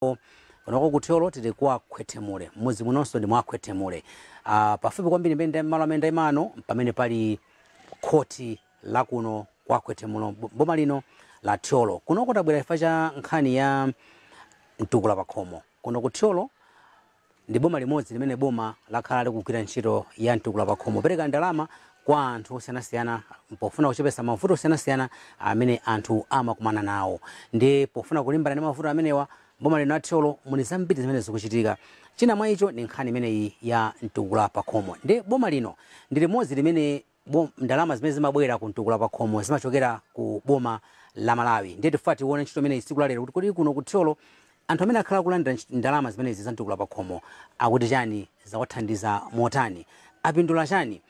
Kunoko ku Thyolo tili kwa Khwethemule, mmudzi munonso ndi mwa Khwethemule. Pafupi kwambiri mbende malo amene ndayimano pamene pali khoti lakuno kwa Khwethemule, boma lino la Thyolo. Kunoko tabwera chifukwa cha nkhani ya mtukula pakhomo. Kuno ku Thyolo ndi boma limodzi limene boma lakhala likugwira ntchito ya mtukula pakhomo, pereka ndalama kwa anthu osiyanasiyana pofuna kuchepetsa mavuto osiyanasiyana amene anthu amakumana nawo. Ndi pofuna kulimbana ndi mavuto amenewa, boma lino la Thyolo muli zambiri zimene zikuchitika. China mwa icho ndi nkhani imeneyi ya mtukula pakhomo. Ndi boma lino ndi limodzi limene ndalama zimene zimabwera ku mtukula pakhomo zimachokera ku boma la Malawi. Ndiye tifuna tione ntchito imeneyi tsiku la lero, kuti kodi kuno ku Thyolo anthu amene akhala kulandira ndalama zimenezi za mtukula pakhomo akuti chani, zawathandiza motani, apindula chani?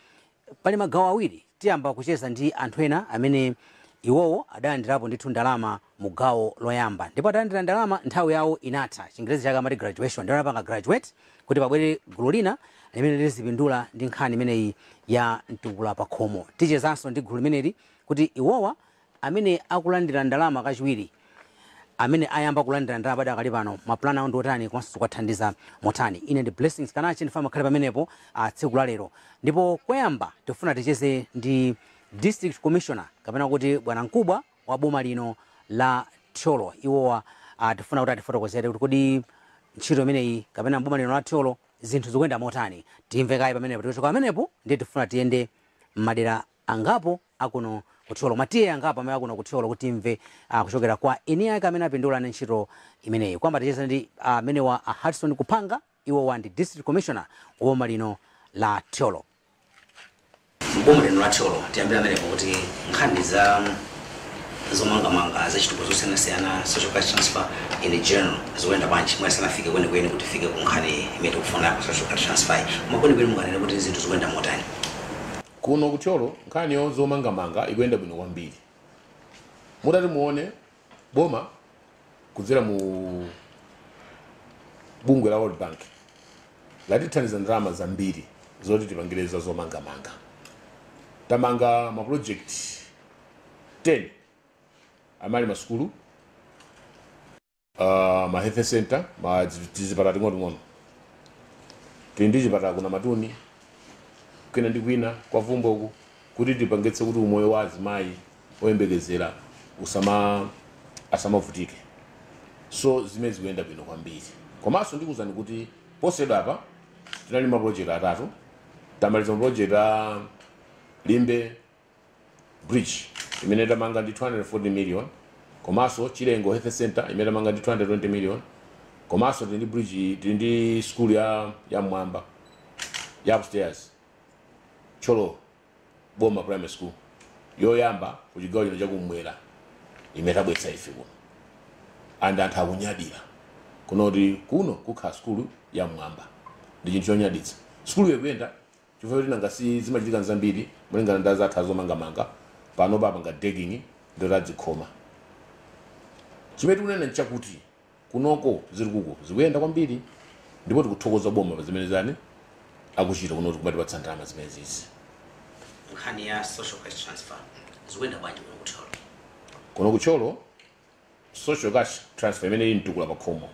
Pali magawo awiri. Tiyamba kucheza ndi anthu ena amene iwowo adalandirapo ndithu ndalama mu gawo loyamba, ndipo adalandira ndalama nthawi yawo inatha, Chingerezi chake amati graduation, ndipo anapanga graduate kuti pabwere gulu lina limene lizipindula ndi nkhani imeneyi ya mtukula pakhomo. Tichezanso ndi gulu limeneli kuti iwowa amene akulandira ndalama kachiwiri, amene ayamba kulandira ndalama padakali pano, mapulani awo ndi otani komanso zikuwathandiza motani. Ine ndi Blessings Kanachi, ndifuna mukhale pamenepo tsiku la lero. Ndipo koyamba tifuna ticheze ndi district commissioner, kapena kuti bwana mkubwa wa boma lino la Thyolo. Iwowa tifuna kuti atifotokozere kuti kodi ntchito imeneyi kapena boma lino la Thyolo zinthu zikuyenda motani. Timve kaye pamenepo. Tikachoka pamenepo ndiye tifuna tiyende madera angapo akuno ku Thyolo, matiye angapo amene akuno ku Thyolo, kuti timve kuchokera kwa eni ake amene apindula ndi ntchito imeneyi. Kwamba ticheza ndi amene wa Hudson Kuphanga. Iwowa ndi district commissioner wa boma lino la Thyolo. Boma lino la Thyolo, tiyambira amenepo kuti nkhani za zomangamanga, zachitukuko zosiyanasiyana, social cash transfer in general, zikuyenda bwanji? Mwasanafike kwenikweni kuti tifike ku nkhani imene tikufuna ku social cash transfer, koma kwenikweni munganene kuti zinthu zikuyenda motani? Kuno ku Thyolo nkhani zomangamanga ikuyenda bwino kwambiri. Mutati muone, boma kudzera mu bungwe la World Bank latithandiza ndalama zambiri zoti tipangire za zomangamanga. Tamanga ma project 10 amali masukulu, ma health center, ma tizipatala ting'onoting'ono. Tili ndi chipatala kuna Matuni, kwina ndi kwina kwa Vumboku, kuti tipangitse kuti umoyo wa azimayi oyembekezera usama asamavutike. So zimene zikuyenda bwino kwambiri. Komanso ndikuwuzani kuti posachedwa apa tinali ma project atatu. Tamaliza ma project a Limbe Bridge imene tamanga ndi 240 million, komanso Chilengo Health Center imene tamanga ndi 220 million, komanso tili ndi bridge, tili ndi school ya mwamba, ya upstairs, Thyolo Boma Primary School, yoyamba ku chigawo chino chakumwera imene tabweretsa ife kuno, and anthu akunyadira kunoti kuno kukhala skulu ya mwamba. Ndi chinthu chonyaditsa. Skulu ikuyenda chifukwa choti nanga si zimachitika zambiri molingana ndi azathu azomangamanga. Pano papanga decking, ndotadzikhoma. Chimene tikunena nchakuti kunoko zilikuko zikuyenda kwambiri, ndipo tikuthokoza boma pa zimene zani akuchita kuno kumatipatsa ndalama zimene zizi. Nkhani ya social cash transfer zikuyenda bwanji kuno ku Thyolo? Kuno ku Thyolo social cash transfer imene ili mtukula pakhomo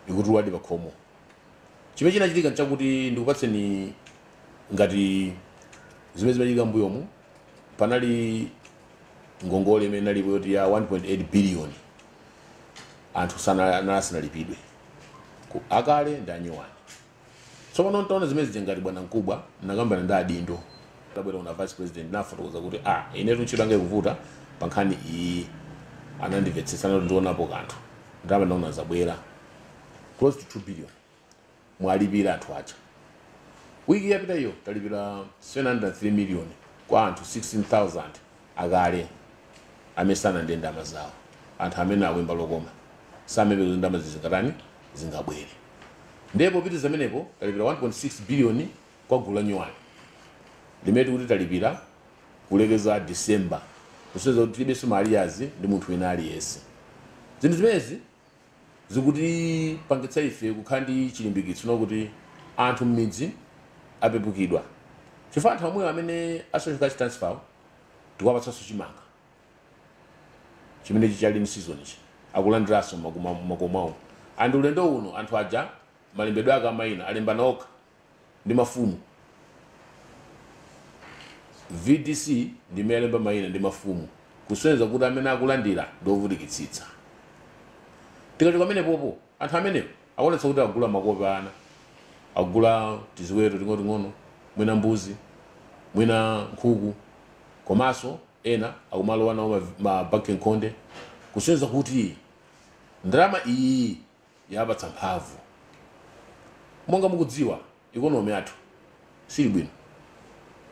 ikutulwadi pakhomo. Chimene chinachitika nchakuti, ndikupatseni ngati zimene zimachitika mbuyomu, panali ngongole imene inalipo yoti ya 1.8 billion, anthu asanalipidwe ku akale ndi anyuwani. Tsopano ntaona zimene zija ngati bwana mkubwa, nakambana ndi adindo. Tabwera kuna vice president, nafotokoza kuti inetu ntchito yanga ikuvuta pa nkhani iyi. Anandimvetsetsa nati ndionapo kanthu. Ndalama ndaona zabwera close to 2 billion, mwalipira anthu aja. Wiki yapita iyo talipira 703 million kwa anthu 16,000 akale amene sanandie ndalama zawo. Anthu amene akuimba lokoma samene ndalama zizingatani zingabwere. Ndipo pitiza amenepo talipira 1.6 billion kwa gulu la nyuwani limene tikuti talipira kulekeza December, kusonyeza kuti tilibenso ma arrears ndi munthu wina aliyense. Zinthu zimenezi zikutipangitsa ife kukhala ndi chilimbikitso nokuti anthu m'midzi apepukidwa, chifukwa anthu amwewo amene a social cash transfer tikuwapatsanso chimanga chimene chichali season ichi. Akulandiranso makomawo. And ulendo uno anthu aja malembedwe ake amayina alembana okha ndi mafumu. VDC ndimene alemba mayina ndi mafumu, kusonyeza kuti amene akulandira ndi ovutikitsitsa. Tikachoka pamene popo, anthu amenewo akuonetsa kuti agula makope, ana agula tiziweto ting'onoting'ono, mwina mbuzi, mwina nkhuku, komanso ena akumalowa nawo mabanki nkhonde, kusonyeza kuti ndalama iyi yapatsa mphamvu. Monga mukudziwa, economy yathu sili bwino.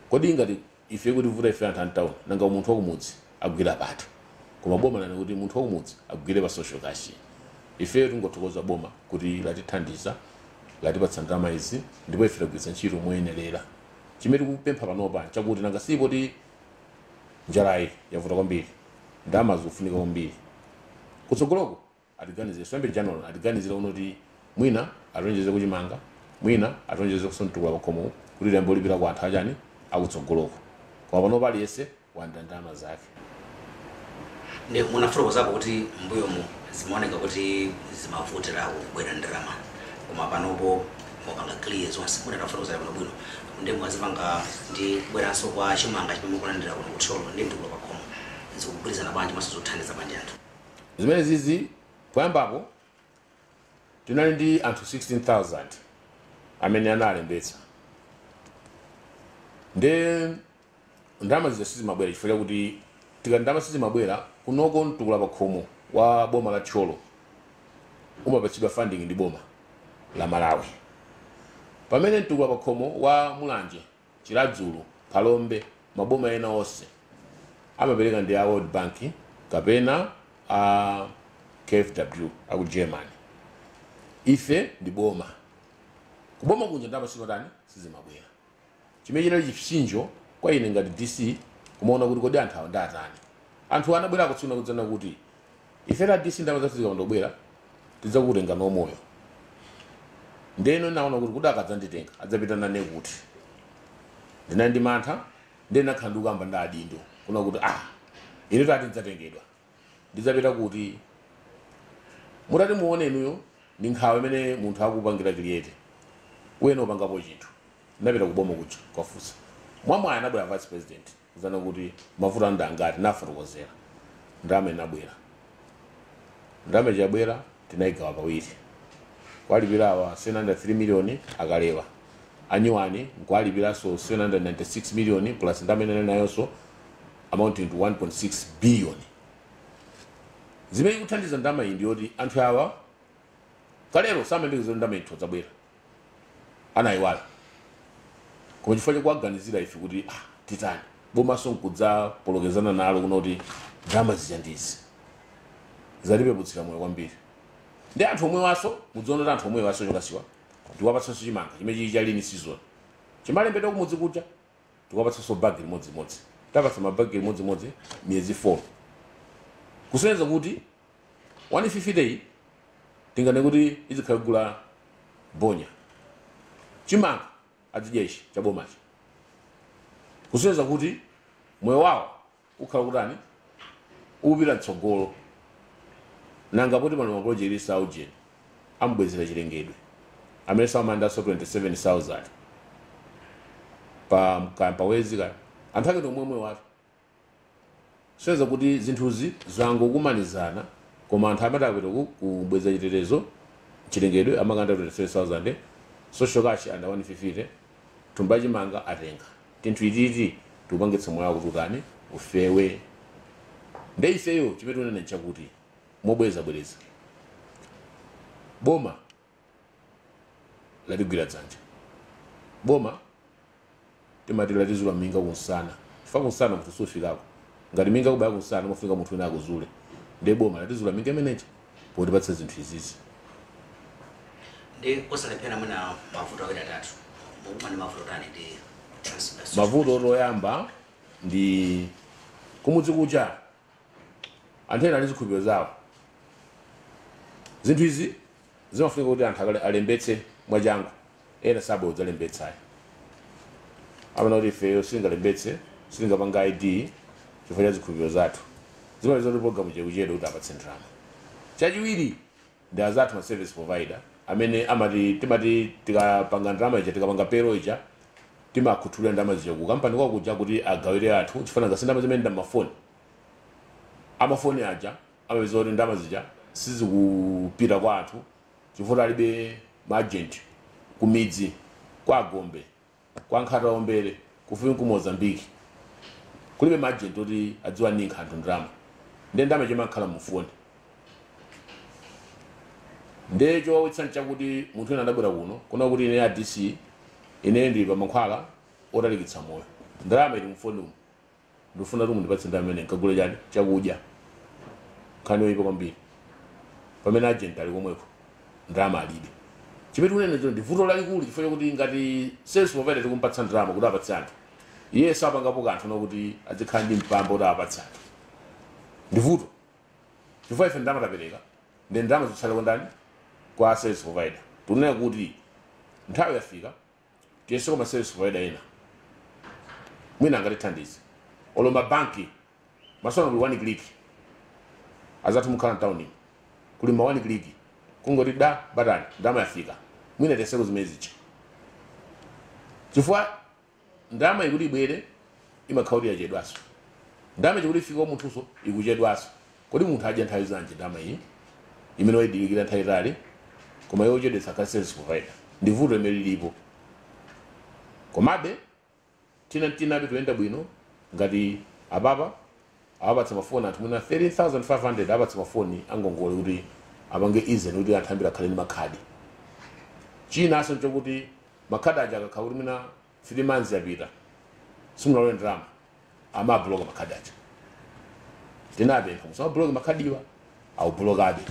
Kodi ngati ife kuti vuta ife anthu antawuni, nanga munthu wakumudzi agwira pati? Koma boma lani kuti munthu wakumudzi agwire pa social cash. Ifeyo tingothokoza boma kuti latithandiza, latipatsa ndalama izi, ndipo ife tagwiritsa ntchito moyenerera. Chimene tikupempha panopa chakuti nanga sipo ti njalayi yavuta kwambiri, ndalama zikufunika kwambiri. Kutsogoloko atiganizire swembe January, atiganizire unoti mwina atonjeze kuchimanga, mwina atonjeze kusontukula pakhomo, kuti lembo lipira kwa anthu achani akutsogoloko. Koma panopa aliyense wanda ndalama zake. Ndi munafotokozapo kuti mbuyomu zimaoneka kuti zimavutira kubwera ndalama, koma panopo mupanga clear zonse. Munatafotokozera bwino bwino. Ndi mwazipanga ndi kubweranso kwa chimanga chimene mukulandira kuno kuThyolo ndi mtukula pakhomo, zikugwirizana bwanji maso, zikuthandiza bwanji anthu? Zimene zizi, poyambapo tinali ndi anthu 16,000 amene analembetsa, nde ndalama zija sizimabwera, chifukwa chakuti tika ndalama sizimabwera kunoko. Mtukula pakhomo wa boma la Thyolo umapatsidwa funding ndi boma la Malawi, pamene mtukula pakhomo wa Mulanje, Chiradzulu, Phalombe, maboma ena onse amapereka ndi a World Bank kapena a KfW aku Germany. Ife ndi boma, kuboma kunja ndalama simatani, sizimabwera. Chimene chinali chipsinjo kwa ine ngati DC kumaona kuti kodi anthu awa ndatani. Anthu anabwera kutsuna kudzana kuti ife ta DC, ndalama zathu zikandobwera tidzakutenga nomoyo. Ndeno naona kuti kuti akadzanditenga adzapita nane kuti ndinali ndi mantha. Ndiye nakhala ndikukamba ndi adindo kuna kuti ah, ine tati ndidzatengedwa, ndidzapita kuti? Mutati muone inuyo, ndi nkhawa imene munthu akupangira create wena upangapo chinthu. Ndinapita kuboma kuja kwafunsa. Mwamwayi anabwera vice president kuzana kuti mavuto anu angati. Nafotokozera. Ndalama inabwera, ndalama ichabwera, tinayigawa pawiri: kwalipirawa 703 million akalewa anyuwani, nkwalipiranso 796 million plus ndalama imene nayonso, amounting to 1.6 billion. Zimene ikuthandiza ndalama iyi ndiyoti anthu awa kalero samayembekeza ndalama ithu zabwera, anayiwala. Koma chifukwa chakuwaganizira ife kuti ah, titani, bomaso nkudzapolokezana nalo kuno kuti ndalama zija ndizi zatipeputsira moyo kwambiri. Ndi anthu omwe waso mudziona kuti anthu omwe waso chokasiwa tiwapatsanso chimanga chimene chili cha lean season, chimalembedwa kumudzi kuja, tiwapatsanso bagi limodzimodzi. Tapatsa mabagi limodzimodzi miyezi 4, kusonyeza kuti 150 iyi tingane kuti izikhala kugula bonya chimanga azidya ichi chabomachi, kusonyeza kuti moyo wawo ukhala kutani, ukupita mtsogolo. Nanga poti pano maproject saujeni amubwezera chilengedwe amene samamandanso 27,000 pa pawezi kaya anthu ake ndi omwe watu, kusonyeza kuti zinthuzi zangokumanizana. Koma anthu amati akapita kubweza chitetezo chilengedwe amakanda 27,000, social cash and 150, thumba chimanga atenga tinthu ititi tikupangitsa moyo wako kuti utani, ufewe. Nde ifeyo chimene tikunena nchakuti mobweza bwereza, boma latigwira dzanja. Boma timati latizula minga kunsana, chifukwa kunsana munthu sufikako. Ngati minga kubaya kunsana, umafika munthu wina akuzule. Ndiye boma latizula minga imeneji potipatsa zinthu izizi. Ndi osalephera mwina mavuto awiri atatu, mukumana ndi mavuto tani ndi Mavuto otoyamba ndi kumudzi kucha anthu ena ali zikhulupiriro zawo. Zinthu izi zimafunika kuti anthu alembetse mwachangu. Ena sabodza alembetsayo, amene kuti ifeyo sitingalembetse, sitingapanga ID chifukwa cha zikhulupiriro zathu. Zimapeza kuti program chekuchedwa kuti apatse ndalama. Chachiwiri ndi azathu ma service provider amene amati timati tikapanga ndalama ija, tikapanga payroll ija, timakhuthulira ndalama zija ku kampani kwakuja kuti agawire anthu, chifana ngasi ndalama zimene ndamafoni amafoni aja amapeza kuti ndalama zija sizikupita kwa anthu chifukwa alibe maagent kumidzi, kwa Gombe, kwa Nkhata-Ombere, kufika ku Mozambique kulibe maagent oti adziwa ninkha anthu ndalama, ndiye ndalama chimakhala mufoni. Ndiye chowawitsa nchakuti munthu ena adabwera kuno kuna kuti ine a DC, ine ndili pa mankhwala otalikitsa moyo, ndalama ili mufoni umu, ndifuna kuti mundipatse ndalama imene nkagule chani chakudya. Nkhani yoyipa kwambiri pamene agent ali komweko ndalama alibe. Chimene tikunena cho ndi vuto lalikulu, chifukwa chakuti ngati service provider tikumpatsa ndalama kuti apatse anthu, iye sapangapo kanthu nokuti azikhala ndi mpamba kuti apatse anthu, ndi vuto chifukwa ife ndalama tapereka, ndi ndalama zitsale kwa ndani? Kwa service provider. Tikunena kuti nthawi yafika tiyese kwa service provider ena mwina angatithandize, olo mabanki masono kuli one click. Azathu mukhala mtawuni kuli ma one click, kungoti da batani ndalama yafika. Mwina tiyeseko zimene zicha, chifukwa ndalama ikuti ibwere imakhala kuti yachedwaso, ndalama ikuti ifika kwa munthuso ikuchedwaso. Kodi munthu adya nthawi zanji ndalama iyi imene wayidilikira nthawi itali, koma yochedwetsa ka service provider? Ndi vuto limene lilipo. Komabe tinabe tuyenda bwino. Ngati apapa awapatsa mafoni anthu mwina 13,500, apatsa mafoni angongole kuti apange izen kuti anthu ambiri akhale ndi makhadi. Chinanso nchokuti makhadi aja akakhala kuti mwina 3 months yapita simunalowe ndalama, amabloka makhadi aja. Tinapempha musamabloke makhadiwa, awublokabe.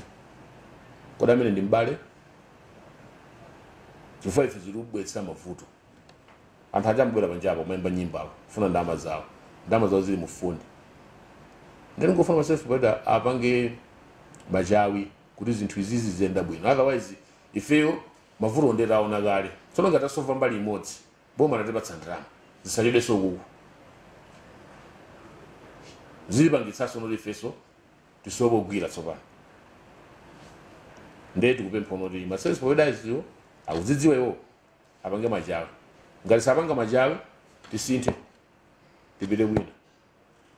Kodi amene ndi mbale? Chifukwa ife zikubweretsa mavuto. Anthu aja amabwera panjapo kumayimba nyimbo apo kufuna ndalama zawo, ndalama zawo zili mufoni. Ndani ngofuna ma service provider apange machawi kuti zinthu izizi ziyenda bwino, otherwise ifeyo mavuto ndiye taona kale. Tsono ngati tasova mbali imodzi, boma latipatsa ndalama, zisachedwenso kuku zilipangitsanso noti ifenso tisowe pogwira. Tsopano ndiye tikupempha kuti ma service providers yo akudzidziwa iwo, apange machawi. Ngati sapanga machawi, tisinthe tipite kwina.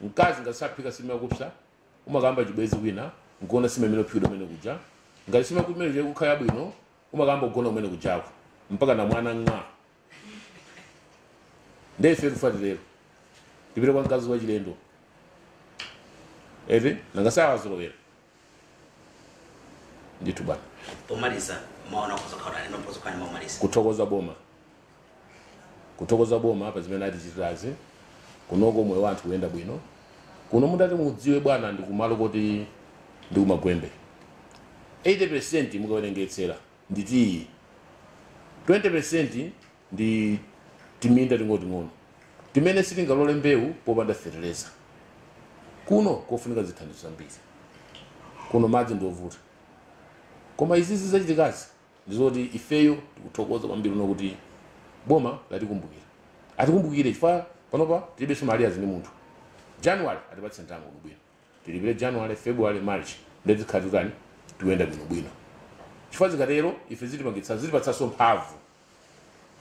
Mkazi ngati saphika sima yakupsa, umakamba chibwezi kwina nkuona sima imene uphikidwa umene kuja. Ngati sima kumene kukhala bwino, umakamba kugona kumene kujako mpaka na mwana ng'a. Ndiye ife tifatire tipite kwa mkazi wachilendo eti nangasawazolowera ndithu bwana. Pomaliza, maona kuzokhala neno pozokhala maomaliza. Kuthokoza boma, kuthokoza boma pa zimene atichitirazi kunoko. Moyo wa anthu kuyenda bwino kuno. Mutati mudziwe bwana, ndi kumalo kuti ndi kumagwembe, 80% mukawerengetsera ndi tiyi, 20% ndi timinda ting'onoting'ono timene sitingalole mbewu popanda fertilizer. Kuno kofunika zithandizo zambiri, kuno madzi ndiovuta. Koma izizi zachitikazi ndizoti ifeyo tikuthokoza kwambiri uno kuti boma latikumbukira, atikumbukire chifukwa panopa tilibenso mali ndi munthu. January atipatse ndalama bwino, tilipire January, February, March, ndezikhala tikutani, tikuyenda bwinobwino. Chifukwa zikatero ife zitipangitsa, zitipatsanso mphamvu,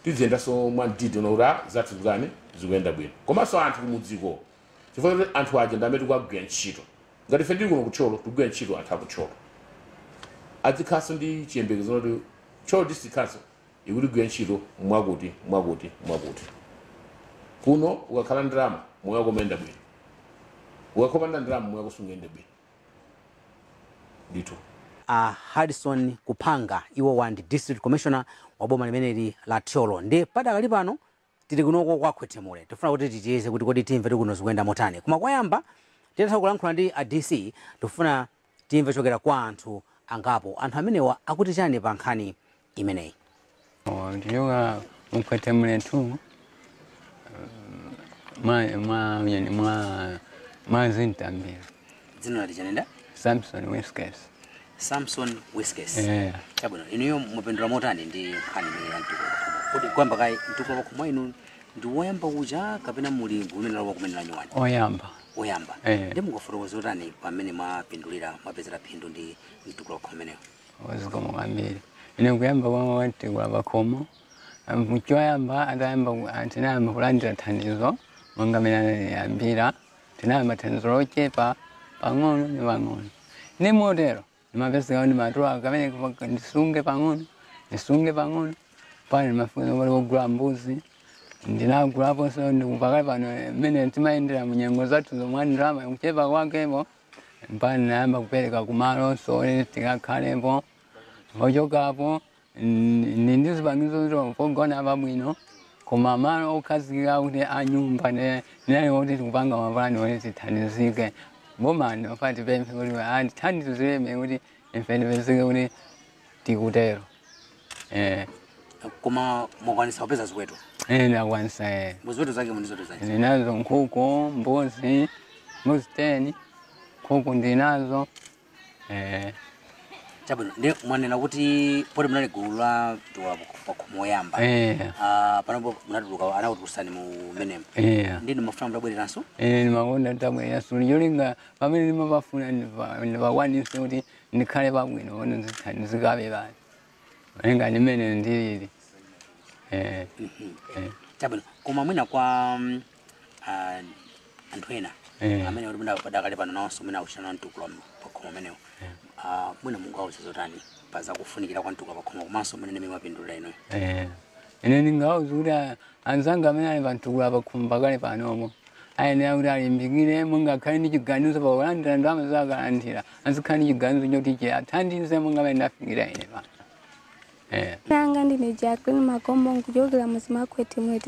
tiziyendanso mwamtiti uno kuti zathu zikutani, zikuyenda bwino. Komanso anthu kumudziko, chifukwa kuti anthu aja ndi amene tikugwira ntchito. Ngati ife tili kuno kutcholo tikugwira ntchito, anthu akutcholo adzikhalanso ndi chiyembekezo kuti Thyolo District Council ikutigwira ntchito mwakuti mwakuti mwakuti. Kuno ukakhala ndalama moyo wako umayenda bwino, ukakopanda ndalama moyo wako sungayende bwino ndithu. A Hudson Kuphanga, iwowa ndi district commissioner wa boma limeneli la Thyolo. Ndi padakali pano tili kunoko kwa Khwethemule, tifuna kuti tichiyeze kuti kodi timve tikuno zikuyenda motani. Koma kwayamba titatha kulankhula ndi a DC, tifuna timve chokera kwa anthu angapo. Anthu amenewa akuti chani pa nkhani imeneyi? Ndichoka mkhwethemule 2, mwa mwa mwa mwazintambira. Dzina lati chanenda? Samson Wiskes. Samson Wiskes. Eh. Chabwino, inuyo mupindula motani ndi nkhani imene ya mtukula pakhomo? Kodi kuyamba kayi, mtukula pakhomo inu ndi woyamba uja kapena muli gulu limene lalowa kumene la nyuwani? Oyamba. Oyamba. Eh. Ndi mungafotokoze utani pamene mwapindulira, mwapezera phindu ndi mtukula pakhomo umenewo? Zikomo kwambiri. Ine kuyamba kwa mtukula pakhomo, choyamba atayamba tinayamba kulandira thandizo monga mene anayambira, tinayamba thandizo lochepa pang'ono ndi pang'ono. Ine motero ndimapezeka kuti ndimatola kamene ndisunge pang'ono, ndisunge pang'ono, pano ndimafuna kuti kugula mbuzi, ndinagulaponso ndikupakali pano mmene timayendera munyengo zathu zomwe ndalama kuchepa kwakepo, mpaka ndinayamba kupereka kumalo so tikakhalepo. Pochokapo ndi zipangizo pogona pabwino, koma malo okhazikika kuti anyumba ndinali kuti tikupanga mapulani kuti tithandizike. Boma ndimafuna tipemphe kuti atithandizirebe kuti ife tipezeke kuti tikutero. Koma mwakwanisa kupeza ziweto? Ndakwanisa. Muziweto zake muli ziweto zanji? Ndinazo nkhuku, mbuzi, mbuzi 10, nkhuku ndinazo. Chabwino, ndi mwanena kuti poti munali gulu la mtukula pakhomo oyamba, panopo munatuluka, anakutulutsani mu menemo, ndi ndimafuna mutabwereranso? Ine ndimakonda nditabwereranso, cholinga pamene ndimapafuna ndipakwanise kuti ndikhale pabwino kuti ndizikabe pano malinga ndi mmene ndilili. Chabwino, koma mwina kwa anthu ena amene kuti mwina padakali pano nawonso mwina akuchita nawo mtukula pakhomo umenewo, mwina mungawauze zotani pa zakufunikira kwa mtukula pakhomo komanso mwina ndimene mwapindulira inuyo? Ine ndingawauze kuti anzanga amene ali pamtukula pakhomo pakali panopo ayenera kuti alimbikire, monga akhale ndi chiganizo pakulandira ndalama zakalandira, azikhala ndi chiganizo choti che athandize monga amene ndafikira ine pano. Nanga ndine Jacqueline Magombo, nkuchokera muzi mwa Khwetemwe,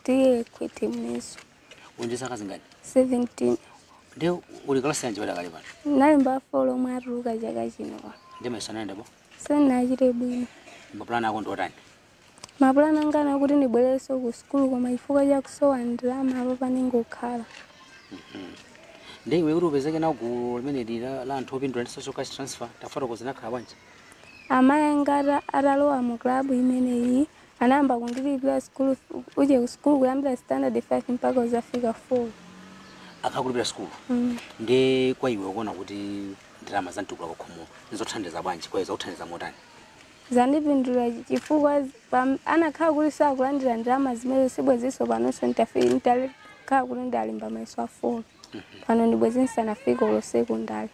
tiye Khwetemweso. Uli ndi zaka zingati? 17. Ndi uli kalasi yanji padakali pano? Nalimba 4 omwe atuluka chaka chino. Ndi mayeso anayenda? Sindinachite bwino. Mapulani ako ndi otani? Mapulani anga ana kuti ndibwererenso ku sukulu, koma chifukwa cha kusowa ndalama apo paningokhala. Ndi iwe kuti upezeke nawo gulu limeneli la anthu opindula ndi social cash transfer, tafotokoza, zinakhala bwanji? Amayi anga atalowa mu club imeneyi anayamba kundilipira sukulu, uje ku sukulu kuyambira standard 5 mpaka uzafika 4. Akhakulipira sukulu? Mm. Ndi kwa iwe ukuona kuti ndalama za mtukula pakhomo nzothandiza bwanji kwa iwe, zakuthandiza motani? Zandipindula chifukwa anakhala kuti sakulandira ndalama zimene sibwezinso panonso nditakhala kuti ndalimba mayeso a 4 pano, ndibwezi ndisanafika ulo sekondari.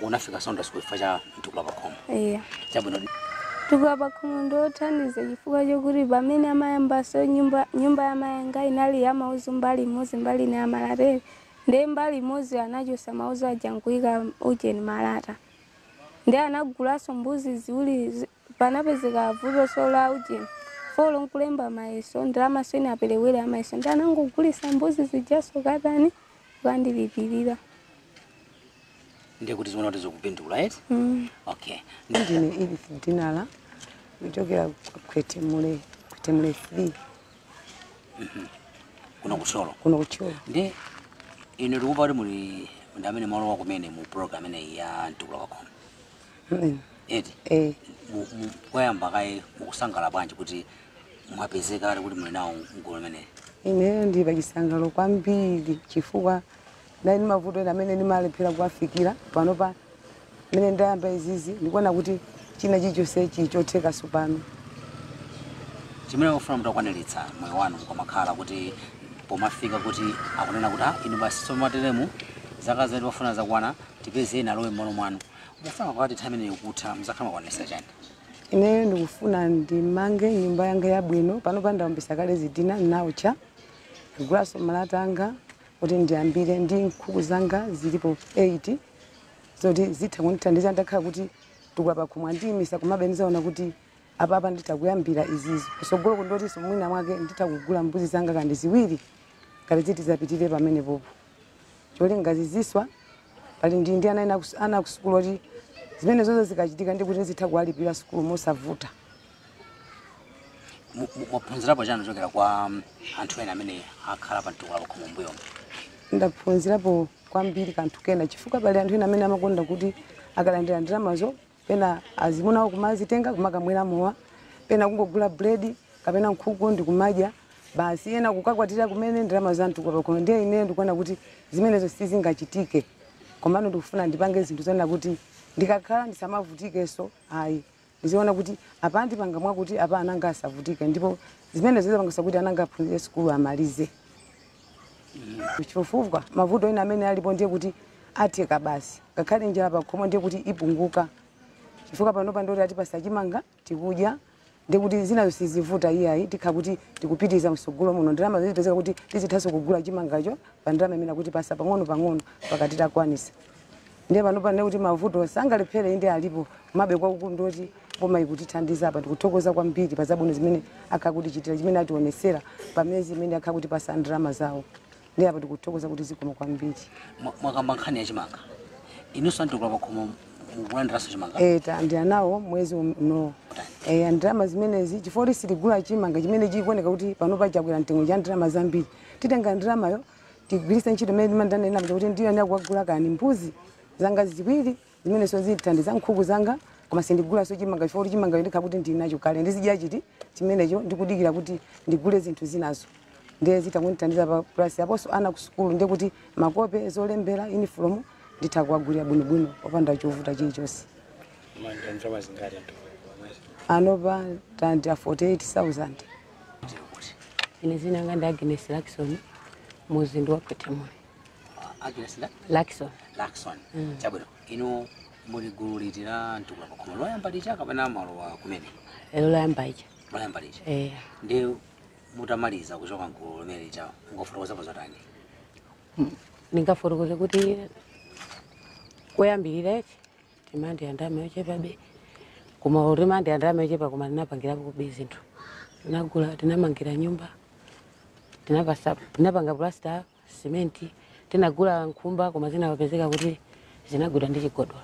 Unafika secondary school chifukwa cha mtukula pakhomo? Iya. Chabwino. Mtukula pakhomo ndothandiza chifukwa chokuti pamene amayambaso nyumba, nyumba ya mayanga inali ya mauzu mbali imodzi, mbali ina ya malata. Ndiye mbali imodzi anachosa mauzu aja nkuyika ujeni malata, ndi anagulaso mbuzi ziwiri. Panapezeka vutoso la ujeni folo nkulemba mayeso, ndalamaso ina aperewera amayeso, ndi anangogulisa mbuzi zijaso katani kukandilipirira. Ndiye kuti ziona kuti zikupindula, right? Mm. Okay. Ndine Edith Dinala, kuchokera Khwetemule, Khwetemule 3. Kuno kuThyolo? Kuno kuThyolo. Ndi ine tikumva kuti muli ndi amene mwalowa kumene mu program imeneyi ya mtukula pakhomo, eti? Eh. Koyamba kaye mukusangala bwanji kuti mwapezeka ali kuti muli nawo mgulu limeneli? Ineyo ndi pachisangalo kwambiri chifukwa ndali ndi mavuto ena amene ndimalephera kuwafikira. Panopa mmene ndayamba izizi ndikuona kuti china chilichonse chichothekaso pano. Chimene mufuna mutakwaniritsa moyo wanu mukamakhala kuti pomafika kuti akunena kuti, ah, inu basi somateremu zaka zetu pafuna zakwana, tipeze ena alowe m'malo mwanu, mufuna kwati nthawi imeneyo kutha muzakhala mwakwanitsa chani? Ineyo ndikufuna ndimange nyumba yanga yabwino. Panopa ndawombesa kale zidina naucha, ndikugulaso malata anga kuti ndiyambire, ndi nkhuku zanga zilipo 8 zoti zitha kundithandiza. Ndakhala kuti tukula pakhomo andiyimisa, komabe ndizaona kuti apapa nditha kuyambira izizi kusogolo kundotinso mwina mwake nditha kugula mbuzi zanga kandi ziwiri ngati ziti zapitire pamenepopo, cholinga ziziswa pali ndi ana ena ana kusukulu, kuti zimene zonse zikachitika ndi kuti ndizitha kuwalipira sukulu mosavuta. Mwaphunzirapo chani kuchokera kwa anthu ena amene akhala pa mtukula pakhomo mbuyomu? Ndaphunzirapo kwambiri kanthu kena, chifukwa pali anthu ena amene amakonda kuti akalandira ndalamazo, pena azimunawo kumazitenga kumakamwera mowa, pena kungogula buledi kapena nkhuku ndikumadya. Basi ena kukakwatira kumene ndalama za mtukula pakhomo. Ndiye ine ndikuona kuti zimenezo sizingachitike, komano ndikufuna ndipange zinthu zonena kuti ndikakhala ndisamavutikeso ayi, ndiziona kuti apa ndipanga mwakuti apa ananga asavutike, ndipo zimenezo zipangisa kuti ananga aphunzire sukulu amalize. Chifukwa mavuto ena amene alipo ndiye kuti atheka basi, ngakhale njala pakhomo ndiye kuti ipunguka, chifukwa panopa ndoti atipasa chimanga tikudya, ndiye kuti zinazo sizivuta iyayi. Tikha kuti tikupitiriza msogolo muno, ndalama zizipezeka kuti tizithanso kugula chimangacho pa ndalama imene akuti pasa pang'ono pang'ono pakati takwanisa. Ndiye panopa ndiye kuti mavuto sangalephere, inde alipo, mabe kwakukulu ndoti boma ikutithandiza. Apa ndikuthokoza kwambiri pa zabwino zimene akakutichitira, chimene ationesera pa miyezi imene akakutipasa ndalama zawo. Ndiye apa ndikuthokoza kuti zikoma kwambiri. Mwakamba nkhani ya chimanga, inunso amtukula pakhomo mukulandiranso chimanga? Ndi anawo mwezi uno ndalama zimenezi, chifukwa kuti sitigula chimanga chimene chikuoneka kuti panopa chakwera mtengo cha ndalama zambiri. Titenga ndalamayo tigwiritse ntchito imene ndimandanena kuti ndiyo ndakugula kani mbuzi zanga ziwiri zimene so zithandiza nkhuku zanga, koma sindigulaso chimanga chifukwa kuti chimanga ndikha kuti ndinacho kale, ndizidya chiti chimenecho, ndikudikira kuti ndigule zinthu zinazo. Ndiye zitangondithandiza pa plus aponso ana ku sukulu, ndiye kuti makope, zolembera, uniform nditha kuwagulira bwinobwino popanda chovuta chilichonse. Ndalama zingati mwezi? Anopa tandi 48,000. Ine zina langa ndi Agnes Lakson, muzinda wa Kwetemule. Agnes nda? Lakson. Lakson. Chabwino, inu muli gulu liti la mtukula pakhomo, loyamba lija kapena malowa kumene? Elo loyamba ija. Loyamba lija? Eh. Ndi mutamaliza kuchoka mgulu limene lija, ungofotokozapo zotani? Ndingafotokoze kuti koyambirira ichi timandi andama yochepabe, koma timandi andama yochepa, koma tinapangirapo kubi zinthu, tinagula, tinamangira nyumba, tinapasa, tinapanga plasta, simenti, tinagula nkhumba, koma zinapezeka kuti zinagwidwa ndi chigodola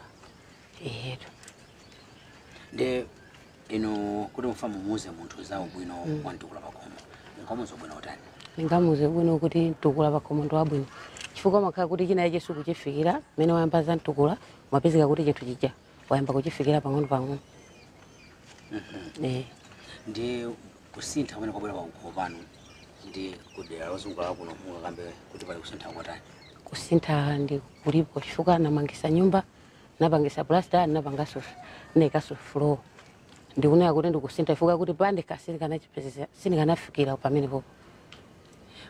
iyetu. Ndi inu kuti mufa mumuuze munthu za ubwino wa mtukula pakhomo, mungamuuze ubwino utani? Ndingamuuze bwino kuti mtukula pakhomo ndi wabwino, chifukwa makhala kuti china ichi sikuchifikira mmene wayamba za mtukula, mwapezeka kuti chinthu chija wayamba kuchifikira pang'ono pang'ono. Ndi kusintha kumene kwabwera pakhomo pano ndi kudera lozungulira kuno, mungakambe kuti pali kusintha kotani? Kusintha ndi kulipo, chifukwa namangisa nyumba, napangisa plasta, napangaso nekaso floor. Ndikunena kuti ndikusintha chifukwa kuti pandekha sindikanafikira pamenepopo.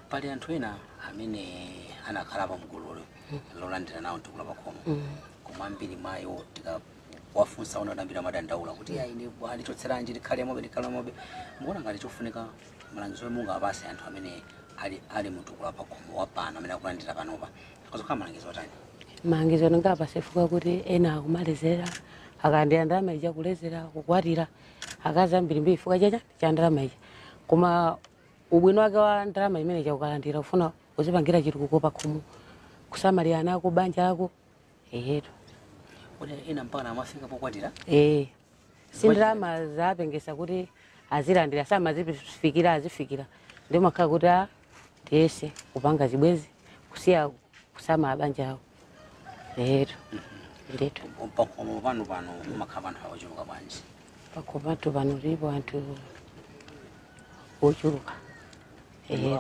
Pali anthu ena amene anakhala pa mgululo lolandira nawo mtukula pakhomo, koma ambiri mwayo tikawafunsa ona adambira amadandaula kuti ayi, ine alichotseranji, tikhale mobe, tikhale mobe. Mukuona ngati chofunika malangizo omwe mungawapase anthu amene ali mtukula pakhomo wapano amene akulandira panopa akazokhala malangizo otani? Malangizo ndingapase, chifukwa kuti ena akumalezera akandira ndalama ija, kulezera, kukwatira akazi ambirimbiri chifukwa chacha cha ndalama ija. Koma ubwino wake wa ndalama imene chakukalandira ufuna uzipangira chitukuko pakhomo, kusamalira ana ako, banja lako, eyetu. Kuti ena mpaka amafika pokwatira? Eh, si ndalama zapengesa kuti azilandira samazifikira, azifikira ndio makhala kuti a tiyese kupanga zibwezi kusiya kusamala banja awo, eyetu ndetu. Pakhomo pano pano mumakhala anthu ochuluka bwanji? Pakhomo pano tilipo anthu ochuluka.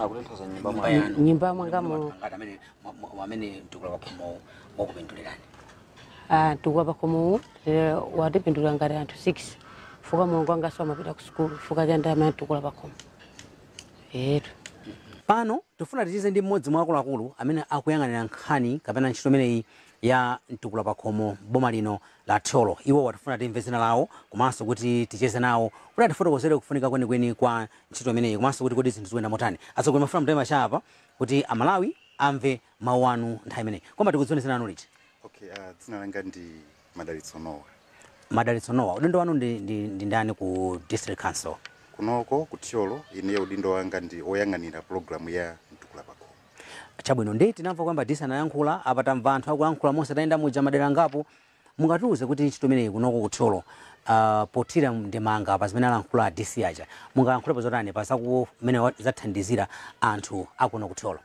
Akutanthauza nyumba nyumba mwa yanu. Nyumba mwangamo. Ngati amene amene mtukula pakhomo wakupindulirani? Mtukula pakhomo watipindulira ngati anthu 6, fuka mulungu wangaso amapita ku sukulu fuka cha ndalama ya mtukula pakhomo, eyetu. Pano tifuna ticheze ndi mmodzi mwa akuluakulu amene akuyang'anira nkhani kapena ntchito imeneyi ya mtukula pakhomo boma lino la Thyolo. Iwo watifuna timve zina lawo komanso kuti ticheze nawo kuti atifotokozere kufunika kwenikweni kwa ntchito imeneyi komanso kuti kodi zinthu zikuyenda motani. Atsogoleri, mafuna mtema chapa kuti Amalawi amve mawu anu nthawi imeneyi, koma tikudziweni zina lanu liti? Okay, dzina langa ndi Madalitso Nowa. Madalitso Nowa, udindo wanu ndi ndani ku district council? Kunoko ku Thyolo ine udindo wanga ndi oyang'anira programu ya mtukula pakhomo. Chabwino, ndi tinamva kwamba disa anayankhula apa, tamva anthu akuyankhula monse tayenda muja madera ngapo. Mungatiuze kuti ntchito imeneyi kunoko ku Thyolo, pothira ndemanga pa zimene alankhula DC aja, mungayankhulepo zotani pa zakumene zathandizira anthu akuno ku Thyolo?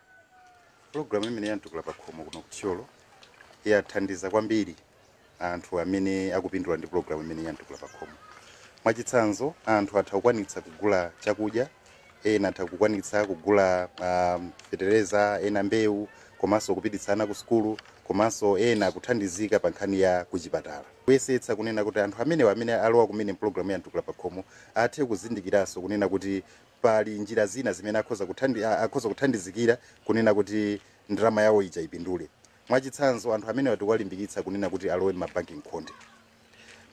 Programu imene ya mtukula pakhomo kuno ku Thyolo yathandiza kwambiri anthu amene akupindula ndi programu imene ya mtukula pakhomo. Mwachitsanzo, anthu atha kukwanitsa kugula chakudya Ena atha kukwanitsa kugula fetereza, ena mbewu, komanso kupititsana ku sukulu, komanso ena kuthandizika pa nkhani ya kuchipatala. Kuyesetsa kunena kuti anthu amenewa amene alowa kumene mpulogalamu ya Mtukula Pakhomo athe kuzindikiranso kunena kuti pali njira zina zimene akhoza kuthandizikira kunena kuti ndalama yawo ija ipindule. Mwachitsanzo, anthu amene tikuwalimbikitsa kunena kuti alowe m'mabanki nkhonde,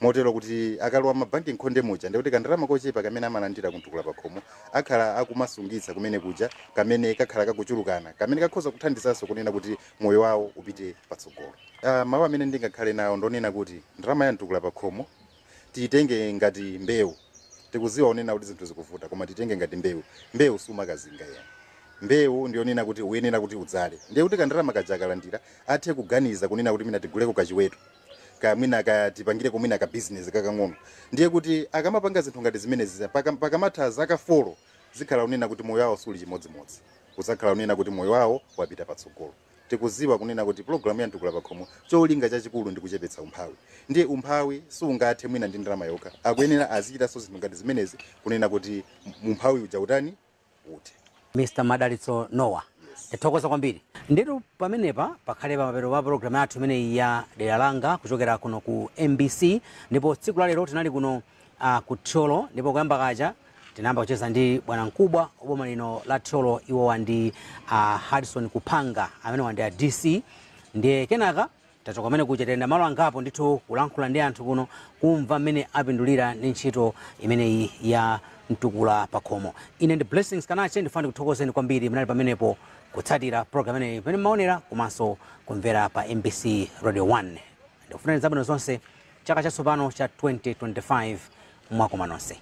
motero kuti akalowa mabanki nkhonde muja, ndikuti kandalama kochepa kamene amalandira kumtukula pakhomo akhala akumasungitsa kumene kuja, kamene kakhala kakuchulukana, kamene kakhoza kuthandizanso kunena kuti moyo wawo upite patsogolo. Mawu amene ndingakhale nawo ndonena kuti ndalama ya mtukula pakhomo tiyitenge ngati mbewu. Tikuziwa unena kuti zinthu zikuvuta, koma titenge ngati mbewu. Mbewu sumakazinga yani, mbewu ndiyonena kuti uyenera kuti udzale. Ndiye kuti kandalama kaja akalandira athe kuganiza kunena kuti mina tiguleko kachiweto, kamwina katipangire kumwina ka business kakang'ono. Ndiye kuti akamapanga zinthu ngati zimenezi, pakamatha zaka 4 zikhala unena kuti moyo wawo suli chimodzimodzi, uzakhala unena kuti moyo wawo wapita patsogolo. Tikuziwa kunena kuti pulogalamu ya Mtukula Pakhomo cholinga chachikulu ndi kuchepetsa umphawi. Ndiye umphawi sungathe mwina ndi ndalama yokha, akuyenera azichitanso zinthu ngati zimenezi kunena kuti umphawi uja utani, uthe. Mr Madalitso Noah, tithokoza kwambiri nditu. Pamenepa pakhale pamapeto pa programu yathu imeneyi ya Dera Langa kuchokera kuno ku MBC. Ndipo tsiku la lero tinali kuno ku Thyolo, ndipo kuyamba kacha tinayamba kucheza ndi bwana mkubwa boma lino la Thyolo, iwowa ndi Hudson Kuphanga, amene ndi a DC. Ndiye kenaka tachoka pamene kuja, tayenda malo angapo ndithu kulankhula ndi anthu kuno, kumva mmene apindulira ndi ntchito imeneyi ya Mtukula Pakhomo. Ine ndi Blessings Kanache, ndifuna ndikuthokozeni kwambiri munali pamenepo kutsatira program imeneyi pamene mmaonera komanso kumvera pa MBC Radio 1. Ndikufunani zabwino zonse chaka chatsopano cha 2025. Mwakoma nonse.